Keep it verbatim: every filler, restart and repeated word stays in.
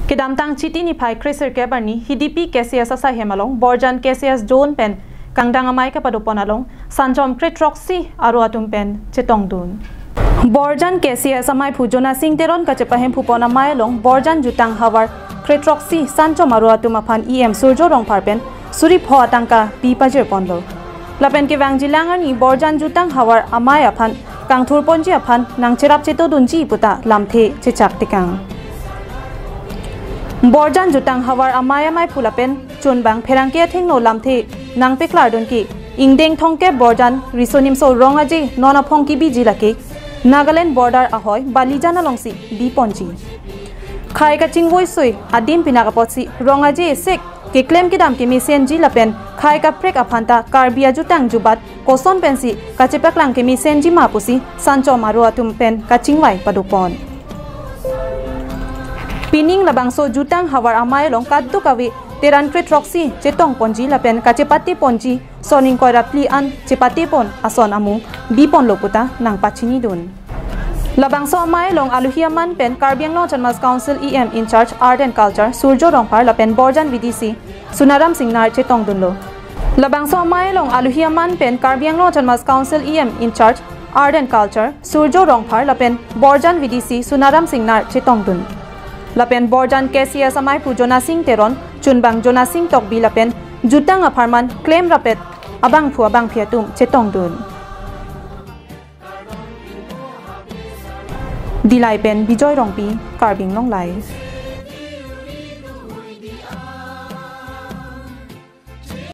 Kedamtang Chiti niphai kresirkep arni Hidipi K C S asaihem along Borjan K C S zone pen kangdang amei kapadopon along sanchom kre throksi aro atum pen chetongdun. Borjan K C S amaiphu Jonasing Teron kachepahemphupon amei along Borjan jutang havar kre throksi sanchom aro atum aphan E M Surjo Rongphar pen suri pho atangka pi pajirponlo. Lapen kevangjilang arni Borjan jutang havar amei aphan kangthurponji aphan nangcherap chetodunji puta lamthe chechak tekang. Borjan jutang havar amei amaiphu lapen chunbang pherangke athengno lamthe nangpeklardun ke ingdeng thomkep Borjan Riso Nimso Rong Aje non aphong kebiji lake Nagaland border ahoi Balijan alongsi biponji. Khei kachingvoisoi adim pinak apotsi Rong Aje esek keklem kedam kemesenji lapen khei kaprek aphanta Karbi ajutang jubat koson pensi kachepaklang kemesenji ma pusi sanchom aro atum pen kachingvai padopon. Pining labangso jutang havar amei along kadokave teran kre throksi chetongponji lapen kachepateponji son ingkoi ra phli an chepatepon ason amu biponlo puta nangpachinidun. Labangso amei along alohi aman pen Karbi Anglong Autonomous Council E M in charge Art and Culture Surjo Rongphar lapen Borjan V D C Sunaram Singnar chetongdunlo. Labangso amei along alohi aman pen Karbi Anglong Autonomous Council E M in charge Art and Culture Surjo Rongphar lapen Borjan V D C Sunaram Singnar chetongdun. Lapen Borjan K C S amaiphu Jonasing Teron, chunbang Jonasing Tokbi lapen jutang apharman klem rapet abangphu abangphi atum chetongdun. Dillai pen Bijoy Rongpi, Karbi Anglong Live.